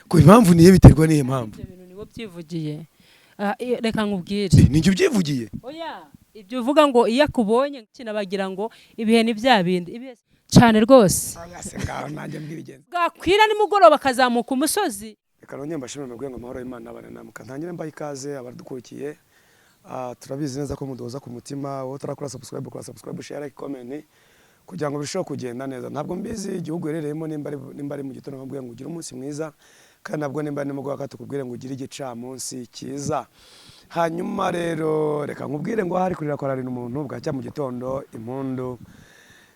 Ku impamvu niyo biterwa n'iyo mpamvu. Ibyo bintu nibo byivugiye. Reka nkubwire. Ni njye ubyivugiye. Oya, ibyo uvuga ngo iyo akubonye kinabagira ngo ibihe ni bya bindi, ibihe cyane rwose. Oya se, ngaho nanjye mbwira igenzi. Bwakwira nimugoroba akazamuka umusozi. Reka nongere mbashimire, mbabwire ngo amahoro y'Imana abane namwe. Ntangire mbaha ikaze abadukurikiye. Turabizi neza ko muduhoza ku mutima. Wowe utarakora subscribe, kora subscribe, share, like, comment kugira ngo birusheho kugenda neza. Ntabwo mbizi igihugu uherereyemo, nimba ari mu gitondo nkubwire ngo ugire umunsi mwiza, kandi nabwo nimba ari nimugoroba tukubwire ngo ugire igicamunsi cyiza. Hanyuma rero reka nkubwire ngo hari kurira kwararira umuntu, bwacya mu gitondo impundu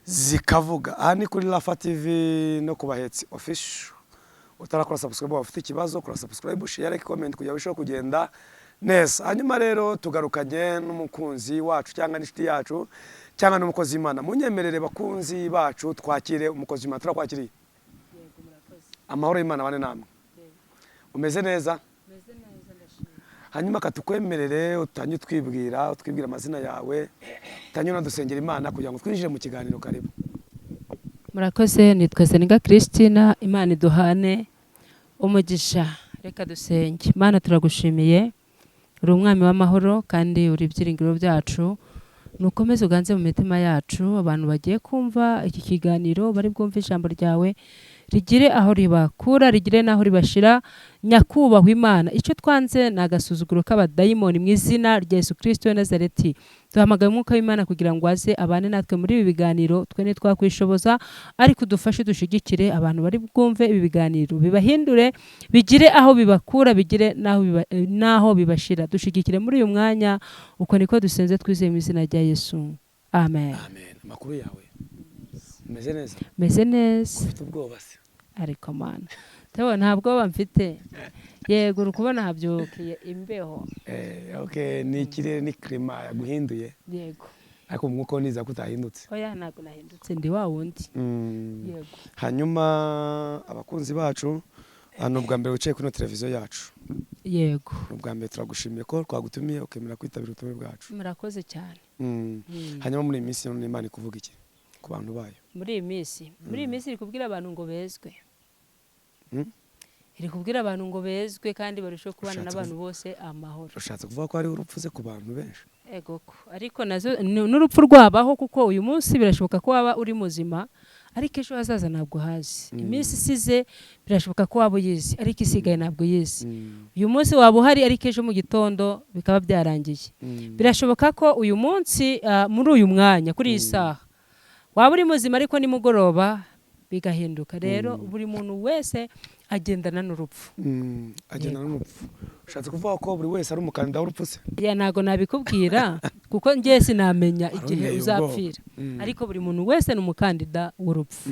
zikavuga. Aha ni kuri Rafa TV no ku Bahetsi Official. Utarakora subscribe, waba ufite ikibazo, kora subscribe, share, like, comment kugira ngo birusheho kugenda neza. Hanyuma rero tugarukanye n'umukunzi wacu cyangwa n'inshuti yacu cyangwa n'umukozi w'Imana. Munyemerere, bakunzi bacu, twakire umukozi w'Imana. Turakwakiriye, amahoro y'Imana bane namwe. Umeze neza? Hanyuma katukwemerere utange utwibwira, utwibwira amazina yawe, utange unadusengera Imana kugira ngo twinjire mu kiganiro. Karibu. Murakoze. Nitwa Seninga Christina. Imana iduhane umugisha. Reka dusenge. Imana, turagushimiye, uri umwami w'amahoro kandi uri ibyiringiro byacu. Nukomeze uganze mu mitima yacu. Abantu bagiye kumva iki kiganiro bari bwumve ijambo ryawe, rigire aho ribakura, rigire n'aho ribashira. Nyakubahwa Imana, icyo twanze ni agasuzuguro k'abadayimoni. Mu izina rya Yesu Kirisito wa Nazareti, duhamagaye umwuka w'Imana kugira ngo aze abane natwe muri ibi biganiro. Twe ntitwakwishoboza, ariko udufashe, dushigikire abantu bari bwumve ibi biganiro, bibahindure, bigire aho bibakura, bigire n'aho bibashira. Dushigikire muri uyu mwanya. Uko niko dusenze twizeye mu izina rya Yesu, amen. Amen. Amakuru yawe? Umeze neza? Meze neza. Ufite ubwoba se? Ariko Mana, Theo, nta bwoba mfite. Yego, uri kubona habyukiye imbeho. Okay, ni ikirere, ni climat yaguhinduye. Yego. Ariko umwuka wo niza ko utahindutse. Oya, ntabwo nahindutse, ndi wa wundi. Yego. Hanyuma abakunzi bacu, ni ubwa mbere wicaye kuri ino televiziyo yacu. Yego. Ni ubwa mbere. Turagushimiye ko twagutumiye ukemera kwitabira ubutumire bwacu. Murakoze cyane. Hanyuma muri iyi minsi none Imana ikuvuga iki ku bantu bayo? Muri iyi minsi iri kubwira abantu ngo bezwe. Iri kubwira abantu ngo bezwe kandi barusheho kubana n'abantu bose amahoro. Ushatse kuvuga ko hariho urupfu ze ku bantu benshi? Ego ko, ariko nazo n'urupfu rwabaho, kuko uyu munsi birashoboka ko waba uri muzima, ariko ejo hazaza ntabwo hazi. Iminsi isize birashoboka ko waba uyizi, ariko isigaye ntabwo uyizi. Uyu munsi waba uhari, ariko ejo mu gitondo bikaba byarangiye. Birashoboka ko uyu munsi, muri uyu mwanya, kuri iyi saha, waba uri muzima, ariko nimugoroba bigahinduka. Rero buri muntu wese agendana n'urupfu. Agendana n'urupfu. Ushatse kuvuga ko buri wese ari umukandida w'urupfu se? Ya, ntabwo nabikubwira kuko njye sinamenya igihe Warunteye ubwoba. uzapfira, ariko buri muntu wese ni umukandida w'urupfu.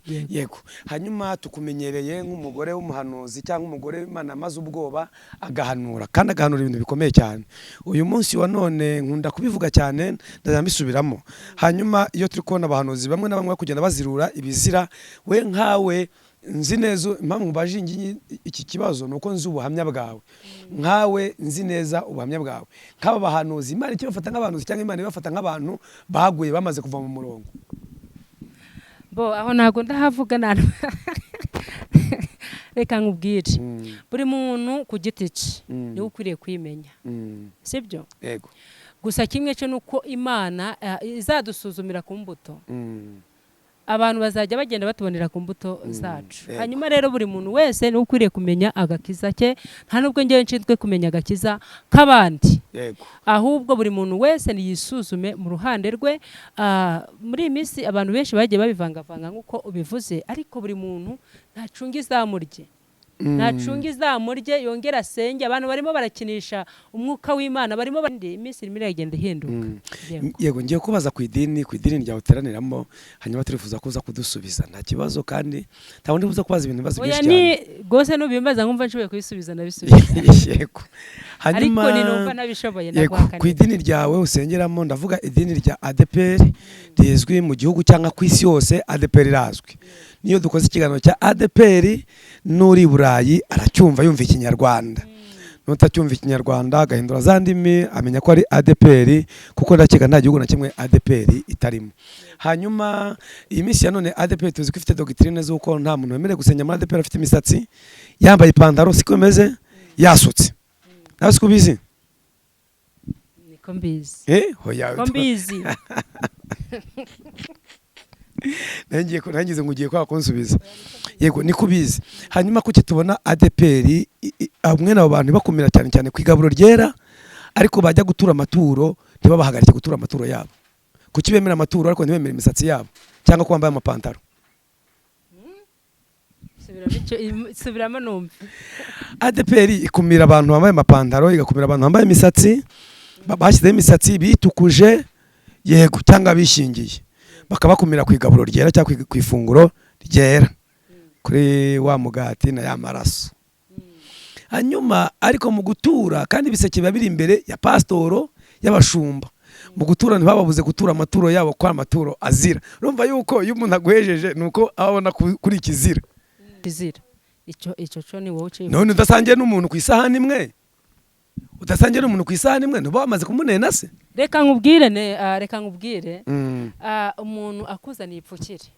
Yego. Yego. Hanyuma tukumenyereye nk'umugore w'umuhanuzi cyangwa umugore w'Imana amaze ubwoba agahanura, kandi agahanura ibintu bikomeye cyane. Uyu munsi wa none nkunda kubivuga cyane, ndajya mbisubiramo. Hanyuma iyo turi kubona abahanuzi bamwe na bamwe bari kugenda bazirura ibizira, we nkawe nzi neza, impamvu mbaje iki kibazo ni uko nzi ubuhamya bwawe. Nkawe nzi neza ubuhamya bwawe, nk'aba bahanuzi, Imana ikibafata nk'abahanuzi cyangwa Imana ibafata nk'abantu baguye, bamaze kuva mu murongo? Bo, aho ntabwo ndahavuga. Reka nkubwire, buri muntu ku giti cye niwe ukwiriye kwimenya, sibyo? Yego. Gusa kimwe cyo ni uko Imana izadusuzumira ku mbuto. Abantu bazajya bagenda batubonera ku mbuto zacu. Hanyuma rero buri muntu wese niwe ukwiriye kumenya agakiza ke. Nta nubwo ngewe nshinzwe kumenya agakiza k'abandi, ahubwo buri muntu wese niyisuzume mu ruhande rwe. Muri iyi minsi abantu benshi bagiye babivangavanga nk'uko ubivuze, ariko buri muntu ntacunga izamu rye, ntacunga izamu rye, yongera asenge. Abantu barimo barakinisha umwuka w'Imana, barimo iminsi irimo iragenda ihinduka. Yego. Yego, ngiye kubaza ku idini ryawe uteraniramo. Hanyuma turifuza kuza kudusubiza, nta kibazo, kandi nta wundi uza kubaza ibintu bibazo Oya, byinshi ni cyane. rwose nubimbaza nkumva nshoboye kubisubiza, nabisubiza. Yego. Ariko Hanyuma ninumva nabishoboye, yego, ku ndaguhakanira. idini ryawe usengeramo, ndavuga idini rya ADEPR rizwi mu gihugu cyangwa ku isi yose. ADEPR irazwi. Niyo dukoze ikiganiro cya ADEPR, n'uri i Burayi aracyumva, yumva Ikinyarwanda. N'utacyumva Ikinyarwanda agahindura za ndimi, amenya ko ari ADEPR, kuko ndakeka nta gihugu na kimwe ADEPR itarimo. Hanyuma iyi minsi ya none ADEPR tuzi ko ifite doctrine z'uko nta muntu wemerewe gusenya muri ADEPR afite imisatsi, yambaye ipantaro, siko bimeze, yasutse. Nawe siko ubizi? Niko mbizi. Eh, hoya. Niko mbizi. Nangize ngo ugiye kwa kunsubiza. Yego, niko ubizi. Hanyuma kuki tubona ADEPR mwene abo bantu bakumira cyane cyane ku igaburo ryera, ariko bajya gutura amaturo ntibabahagarike gutura amaturo yabo? Kuki bemera amaturo ariko ntibemere imisatsi yabo cyangwa ko bambaye amapantaro? Subiramo numve. ADEPR ikumira abantu bambaye amapantaro, igakumira abantu bambaye imisatsi, bashyizeho imisatsi, bitukuje, yego, cyangwa bishingiye, bakabakumira ku igaburo ryera cyangwa ku ifunguro ryera, kuri wa mugati na ya maraso. Hanyuma ariko mu gutura, kandi ibiseke biba biri imbere ya pasitoro, y'abashumba, mu gutura ntibababuze gutura amaturo yabo, ko amaturo azira. Urumva yuko iyo umuntu aguhejeje ni uko aba abona kuri ikizira. Kizira, icyo cyo ni wowe uciye. None udasangiye n'umuntu ku isahani imwe, udasangiye n'umuntu ku isahani imwe, ntuba wamaze kumunena se? Reka nkubwire reka nkubwire. Umuntu akuzaniye ipfukire,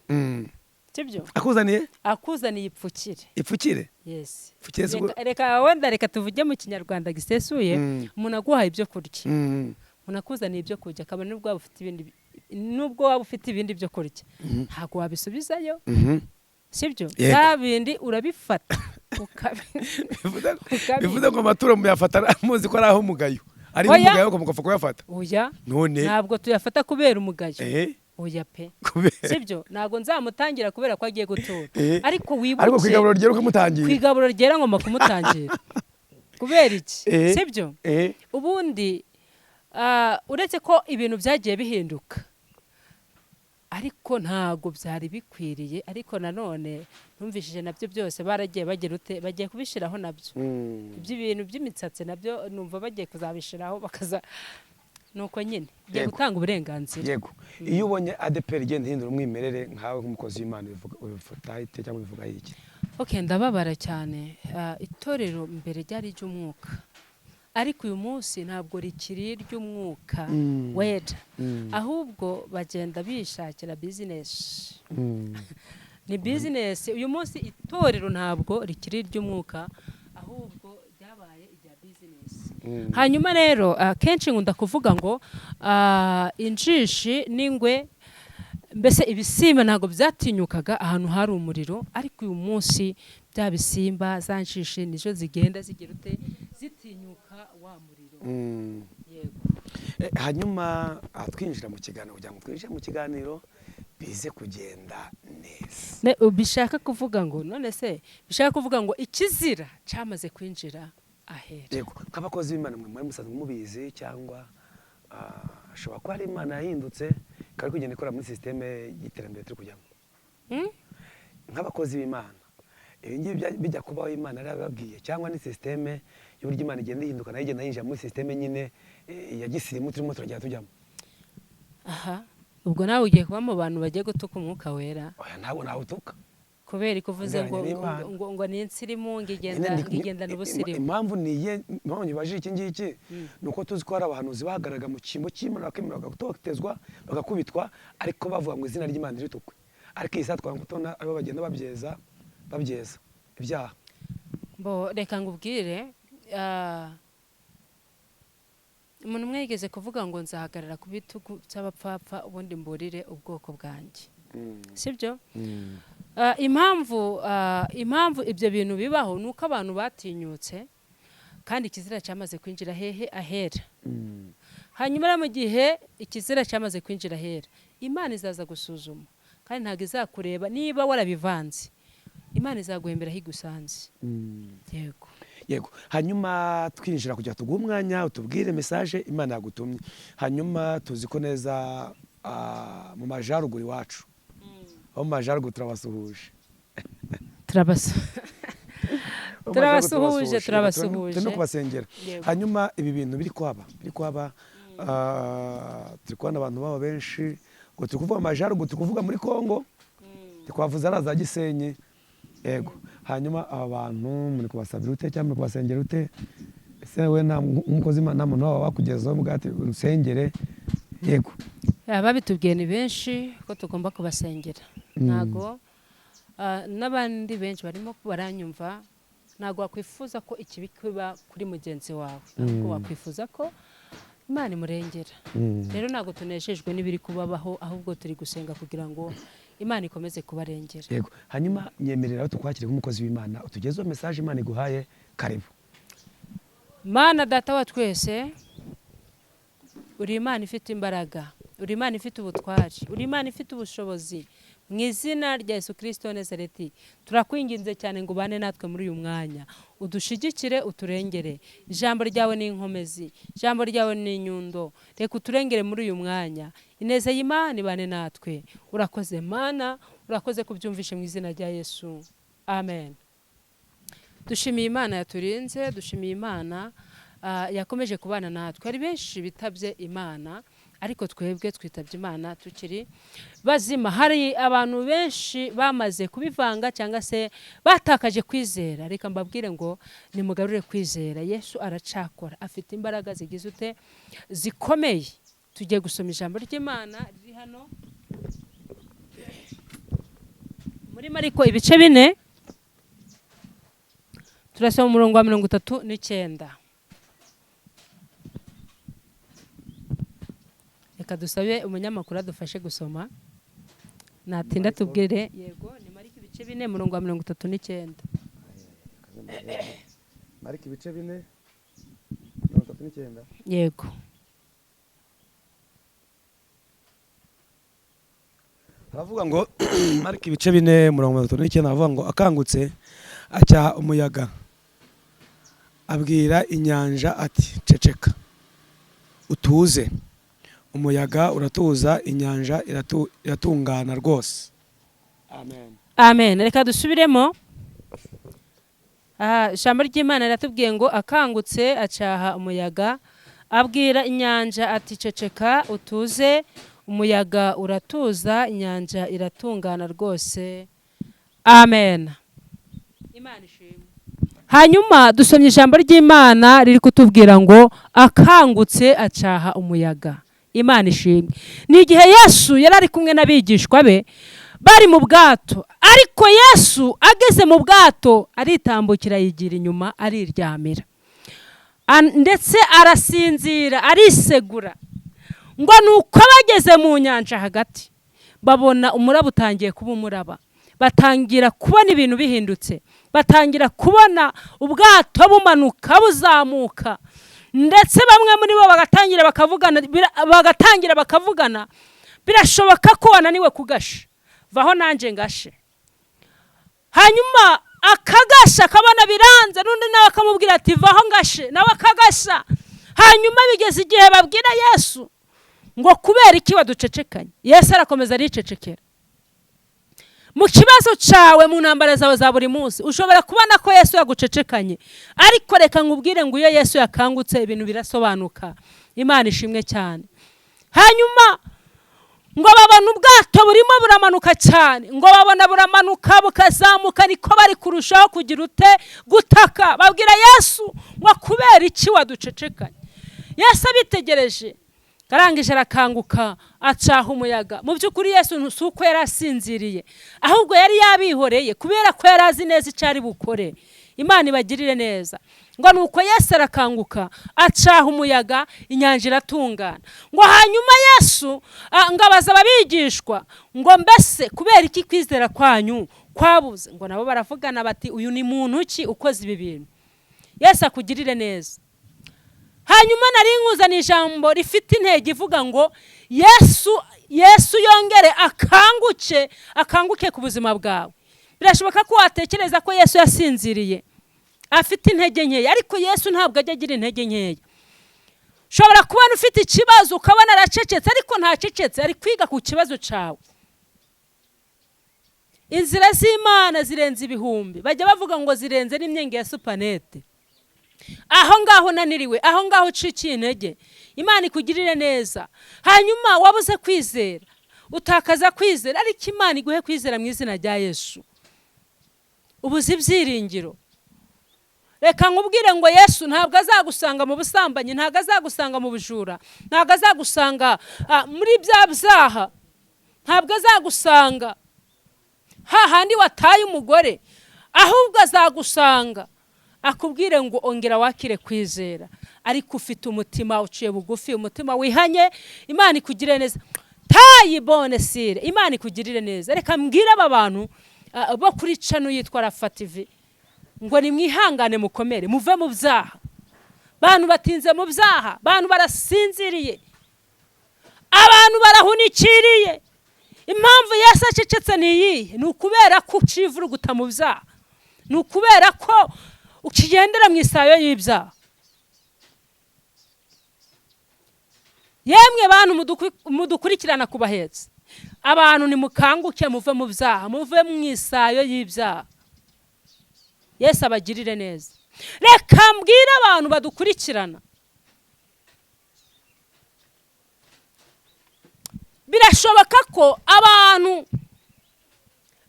sibyo? Akuzaniye? Akuzaniye ipfukire. Ipfukire? Yes. Ipfukire si Reka wenda reka tuvuge mu Kinyarwanda gisesuye. Umuntu aguhaye ibyo kurya, umuntu akuzaniye ibyo kurya, akaba nubwo waba ufite ibindi byo kurya, ntabwo wabisubizayo, sibyo? Yego. Bya bindi urabifata Bivuze ngo amaturo muyafata muzi ko ari aho umugayo ari, Oya. umugayo ko mugapfa kuyafata? Oya. None? Ntabwo tuyafata kubera umugayo. Oya pe. Kubera? Sibyo, ntabwo nzamutangira kubera ko agiye gutura. Ariko Ariko ku wibuke, igaburo ryera ukamutangira. Ku igaburo ryera ngomba kumutangira. Kubera iki? Sibyo? Ubundi uretse ko ibintu byagiye bihinduka, ariko ntabwo byari bikwiriye. Ariko nanone numvishije nabyo byose baragiye bagira ute, bagiye kubishyiraho nabyo. Iby'ibintu by'imisatsi nabyo numva bagiye kuzabishyiraho, bakaza nuko nyine bigiye gutanga uburenganzira. Yego, iyo ubonye ADEPR igenda ihindura umwimerere, nkawe nk'umukozi w'Imana ubifata ite cyangwa ubivuga iki? Ok, ndababara cyane. Itorero mbere ryari iry'umwuka, ariko uyu munsi ntabwo rikiri iry'umwuka wera, ahubwo bagenda bishakira bizinesi. Ni bizinesi. Uyu munsi itorero ntabwo rikiri iry'umwuka, ahubwo ryabaye irya bizinesi. Hanyuma rero akenshi nkunda kuvuga ngo injishi n'ingwe, mbese ibisimba, ntabwo byatinyukaga ahantu hari umuriro, ariko uyu munsi bya bisimba, za njishi, nizo zigenda zigira ute, zitinyuka wa muriro. Yego. Hanyuma twinjira mu kiganiro, kugira ngo twinjire mu kiganiro bize kugenda neza. Bishaka kuvuga ngo, none se bishaka kuvuga ngo ikizira cyamaze kwinjira ahera. Yego, nk'abakozi b'Imana mwe muri musanzwe mubizi, cyangwa ashobora kuba ari Imana yahindutse ikaba iri kugenda ikora muri sisiteme y'iterambere turi kujyamo? Nk'abakozi b'Imana, ibi ngibi bijya kubaho Imana yarabibabwiye, cyangwa ni sisiteme y'uburyo Imana igenda ihinduka, nayo igenda yinjira muri sisiteme nyine ya gisirimu turimo turagenda tujyamo? Aha ubwo nawe ugiye kuba mu bantu bagiye gutuka Umwuka Wera. Oya, ntabwo nawutuka. Kubera ko uvuze ngo Ngeranye n'Imana. ngo ni insirimu, ngo igenda Nyine ngo igendana ubusirimu. Impamvu niye, impamvu nyibajije iki ngiki, ni uko tuzi ko hari abahanuzi bahagararaga mu cyimbo cy'Imana, bakemera bagatotezwa, bagakubitwa, ariko bavuga ngo izina ry'Imana ritukwe. Ariko iyi saha twanga tubona aribo bagenda babyeza ibyaha. Bo reka ngubwire, umuntu umwe yigeze kuvuga ngo nzahagarara ku bitugu by'abapfapfa, ubundi mburire ubwoko bwanjye, sibyo? Impamvu ibyo bintu bibaho ni uko abantu batinyutse, kandi ikizira cyamaze kwinjira hehe? Ahera. Hanyuma rero mu gihe ikizira cyamaze kwinjira ahera, Imana izaza gusuzuma, kandi ntabwo izakureba niba warabivanze. Imana izaguhembera aho igusanze. Yego. Yego, hanyuma twinjira kugira tuguhe umwanya utubwire message Imana yagutumye. Hanyuma tuzi ko neza mu majaruguru iwacu, abo mu majaruguru turabasuhuje. Abo mu Turabasuhuje, majaruguru. turabasuhuje. Turi no kubasengera. Yego. Hanyuma ibi bintu biri kuhaba, turi kubona abantu baba benshi ngo turi kuvuga amajaruguru, turi kuvuga muri Kongo, twavuze ari za Gisenyi. Yego, hanyuma aba bantu muri kubasabira ute cyangwa muri kubasengera ute? Ese we nta nk'umukozi w'Imana, nta muntu waba wakugezaho ubwo ati unsengere? Yego. Ababitubwiye ni benshi ko tugomba kubasengera. Ntago n'abandi benshi barimo baranyumva, ntabwo wakwifuza ko ikibi kiba kuri mugenzi wawe, ahubwo wakwifuza ko Imana imurengera. Rero ntabwo tunejejwe n'ibiri kubabaho, ahubwo turi gusenga kugira ngo Imana ikomeze kubarengera. Yego. Hanyuma nyemerera tukwakire nk'umukozi w'Imana, utugezeho message Imana iguhaye. Karibu. Mana Data wa twese, uri Imana ifite imbaraga, uri Imana ifite ubutwari, uri Imana ifite ubushobozi. Mu izina rya Yesu Kirisito wa Nazareti, turakwinginze cyane ngo ubane natwe muri uyu mwanya, udushigikire, uturengere. Ijambo ryawe ni inkomezi, ijambo ryawe ni inyundo. Reka uturengere muri uyu mwanya. Ineza y'Imana ibane natwe. Urakoze Mana, urakoze kubyumvishe, mu izina rya Yesu, amen. Dushimiye Imana yaturinze, dushimiye Imana yakomeje kubana natwe. Hari benshi bitabye Imana, ariko twebwe twitabye Imana tukiri bazima. Hari abantu benshi bamaze kubivanga cyangwa se batakaje kwizera. Reka mbabwire ngo nimugarure kwizera. Yesu aracakora, afite imbaraga zigize ute? Zikomeye. Tugiye gusoma ijambo ry'Imana riri hano muri Mariko ibice 4, turasoma umurongo wa 39. Reka dusabe umunyamakuru adufashe gusoma, natinda tubwire. Yego, ni Mariko ibice 4, umurongo wa 39. Mariko ibice 4, 39. Yego. Aravuga ngo, Mariko ibice 4, 39, aravuga ngo: "Akangutse acyaha umuyaga, abwira inyanja ati: 'Ceceka, utuze.' Umuyaga uratuza, inyanja iratungana rwose." Amen. Amen. Reka dusubiremo. Aha, ijambo ry'Imana riratubwiye ngo: "Akangutse acaha umuyaga, abwira inyanja ati: 'Ceceka, utuze.' Umuyaga uratuza, inyanja iratungana rwose." Amen. Imana ishimwe. Hanyuma dusomye ijambo ry'Imana riri kutubwira ngo: "Akangutse acaha umuyaga." Imana ishimwe. Ni igihe Yesu yari ari kumwe n'abigishwa be, bari mu bwato, ariko Yesu ageze mu bwato aritambukira, yigira inyuma, ariryamira, ndetse arasinzira, arisegura. Ngo nuko bageze mu nyanja hagati, babona umuraba utangiye kuba umuraba, batangira kubona ibintu bihindutse, batangira kubona ubwato bumanuka buzamuka, ndetse bamwe muri bo bagatangira bakavugana: "Birashoboka ko wananiwe kugasha, vaho nanjye ngashe." Hanyuma akagasha, akabona biranze, n'undi nawe akamubwira ati: "Vaho ngashe," nawe akagasha. Hanyuma bigeze igihe babwira Yesu ngo: "Kubera iki waducecekanye?" Yesu arakomeza aricecekera. Mu kibazo cyawe, mu ntambara zawe za buri munsi, ushobora kubona ko Yesu yagucecekanye, ariko reka nkubwire ngo iyo Yesu yakangutse, ibintu birasobanuka. Imana ishimwe cyane. Hanyuma ngo babona ubwato burimo buramanuka cyane, ngo babona buramanuka bukazamuka, niko bari kurushaho kugira ute? Gutaka. Babwira Yesu ngo: "Kubera iki waducecekanye?" Yesu abitegereje, arangije arakanguka, acaha umuyaga. Mu by'ukuri Yesu si uko yari asinziriye, ahubwo yari yabihoreye kubera ko yari azi neza icyo ari bukore. Imana ibagirire neza. Ngo nuko Yesu arakanguka, acaha umuyaga, inyanja iratungana. Ngo hanyuma Yesu ngo abaza ababigishwa ngo: "Mbese kubera iki kwizera kwanyu kwabuze?" Ngo nabo baravugana bati: "Uyu ni muntu ki ukoze ibi bintu?" Yesu akugirire neza. Hanyuma nari nkuzaniye ijambo rifite intego ivuga ngo: Yesu yongere akanguke, akanguke ku buzima bwawe. Birashoboka ko watekereza ko Yesu yasinziriye, afite intege nkeya, ariko Yesu ntabwo ajya agira intege nkeya. Ushobora kubona ufite ikibazo, ukabona aracecetse, ariko ntacecetse, ari kwiga ku kibazo cyawe. Inzira z'Imana zirenze ibihumbi, bajya bavuga ngo zirenze n'imyenge ya supanete. Aho ngaho unaniriwe, aho ngaho ucikiye intege, Imana ikugirire neza. Hanyuma wabuze kwizera, utakaza kwizera, ariko Imana iguhe kwizera mu izina rya Yesu. Ubuze ibyiringiro. Reka nkubwire ngo Yesu ntabwo azagusanga mu busambanyi, ntabwo azagusanga mu bujura, ntabwo azagusanga muri bya byaha, ntabwo azagusanga hahandi wataye umugore, ahubwo azagusanga akubwire ngo ongera wakire kwizera, ariko ufite umutima uciye bugufi, umutima wihanye. Imana ikugirire neza, tayibone sire, Imana ikugirire neza. Reka mbwire aba bantu bo kuri channel yitwa Rafa TV ngo nimwihangane, mukomere, muve mu byaha. Bantu batinze mu byaha, bantu barasinziriye, abantu barahunikiriye. Impamvu Yesu acecetse ni iyihe? Ni ukubera ko ucivuruguta mu byaha, ni ukubera ko ukigendera mu isayo y'ibyaha. Yemwe bantu mudukurikirana ku bahetse, abantu nimukanguke, muve mu byaha, muve mu isayo y'ibyaha. Yesu abagirire neza. Reka mbwire abantu badukurikirana, birashoboka ko abantu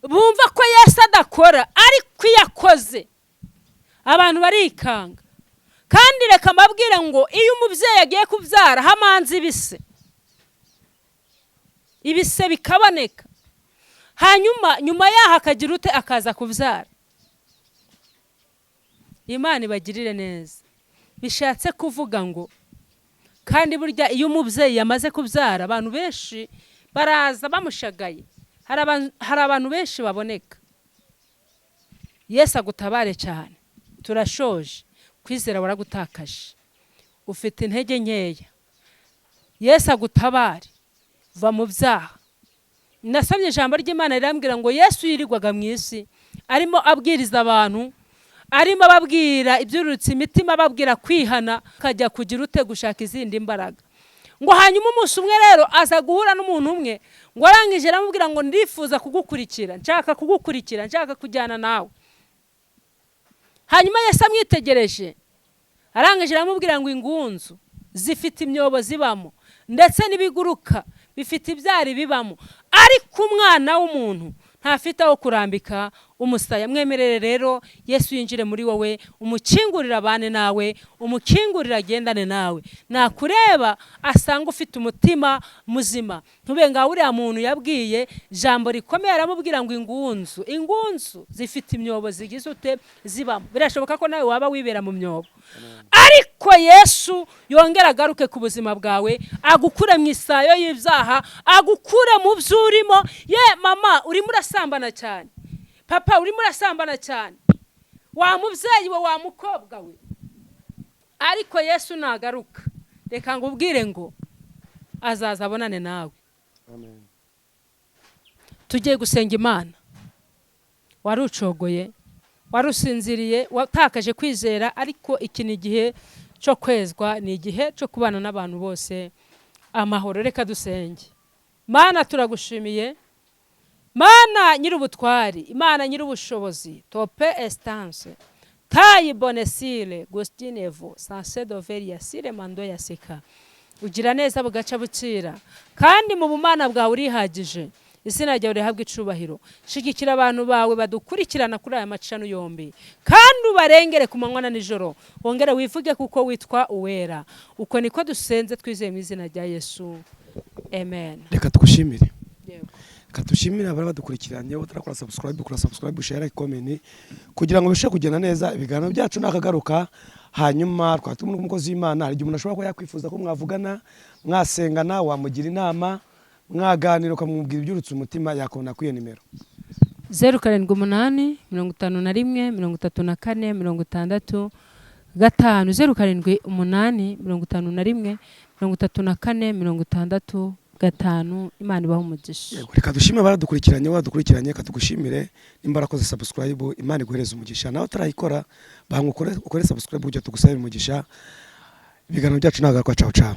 bumva ko Yesu adakora, ariko iyo akoze abantu barikanga. Kandi reka mbabwire ngo iyo umubyeyi agiye kubyara hamanza ibise, ibise bikaboneka, hanyuma nyuma yaho akagira ute? Akaza kubyara. Imana ibagirire neza. Bishatse kuvuga ngo kandi burya iyo umubyeyi yamaze kubyara, abantu benshi baraza bamushagaye, hari abantu benshi baboneka. Yesu agutabare cyane. Turashoje. Kwizera waragutakaje, ufite intege nkeya. Yesu agutabare, va mu byaha. Nasomye ijambo ry'Imana rirambwira ngo Yesu yirirwaga mu isi arimo abwiriza abantu, arimo ababwira ibyururutse imitima, ababwira kwihana, akajya kugira ute? Gushaka izindi mbaraga. Ngo hanyuma umunsi umwe rero aza guhura n'umuntu umwe, ngo arangije aramubwira ngo ndifuza kugukurikira, nshaka kugukurikira, nshaka kujyana nawe. Hanyuma Yesu amwitegereje, arangije aramubwira ngo ingunzu zifite imyobo zibamo, ndetse n'ibiguruka bifite ibyari bibamo, ariko umwana w'umuntu ntafite aho kurambika umusaya. Mwemerere rero Yesu yinjire muri wowe, umukingurire abane nawe, umukingurire agendane nawe. Nakureba asanga ufite umutima muzima. Ntube nka uriya muntu yabwiye ijambo rikomeye, aramubwira ngo ingunzu zifite imyobo zigize ute? Zibamo. Birashoboka ko nawe waba wibera mu myobo, ariko Yesu yongera agaruke ku buzima bwawe, agukure mu isayo y'ibyaha, agukure mu byo urimo. Ye mama, urimo urasambana cyane, papa urimo urasambana cyane, wa mubyeyi we, wa mukobwa we, ariko Yesu nagaruka, reka ngubwire ngo azaza abonane nawe. Amen. Tugiye gusenga Imana. Wari ucogoye, wari usinziriye, watakaje kwizera, ariko iki ni igihe cyo kwezwa, ni igihe cyo kubana n'abantu bose amahoro. Reka dusenge. Mana, turagushimiye. Mana nyir'ubutwari, Imana nyir'ubushobozi, tope estanse tayi bonesire gustinevo sanse doveria sire mando ya seka, ugira neza bugaca bukira, kandi mu bumana bwawe urihagije. Izina ryawe rihabwe icubahiro. Shigikira abantu bawe badukurikirana kuri aya macano yombi, kandi ubarengere ku manywa na nijoro, wongere wivuge kuko witwa uwera. Uko niko dusenze twizeye mu izina rya Yesu, amen. Reka tugushimire. Yego. Reka dushimire abari badukurikiranye. Utarakora subscribe, kora subscribe, share, like, comment, kugira ngo bishobore kugenda neza. Ibiganiro byacu nakagaruka. Hanyuma twari turi n'umukozi w'Imana. Hari igihe umuntu ashobora kuba yakwifuza ko mwavugana, mwasengana, wamugira inama, mwaganira, ukamubwira ibyurutse umutima, yakubona kuri iyo nimero. 078 51 34 65, 078 51 34 65. Imana ibahe umugisha. Yego, reka dushime baradukurikiranye, wadukurikiranye, reka tugushimire. Nimba warakoze subscribe, Imana iguhereze umugisha. Nawe utarayikora, banga ukore subscribe kugira tugusabire umugisha. Ibiganiro byacu nagaruka. Ciao ciao.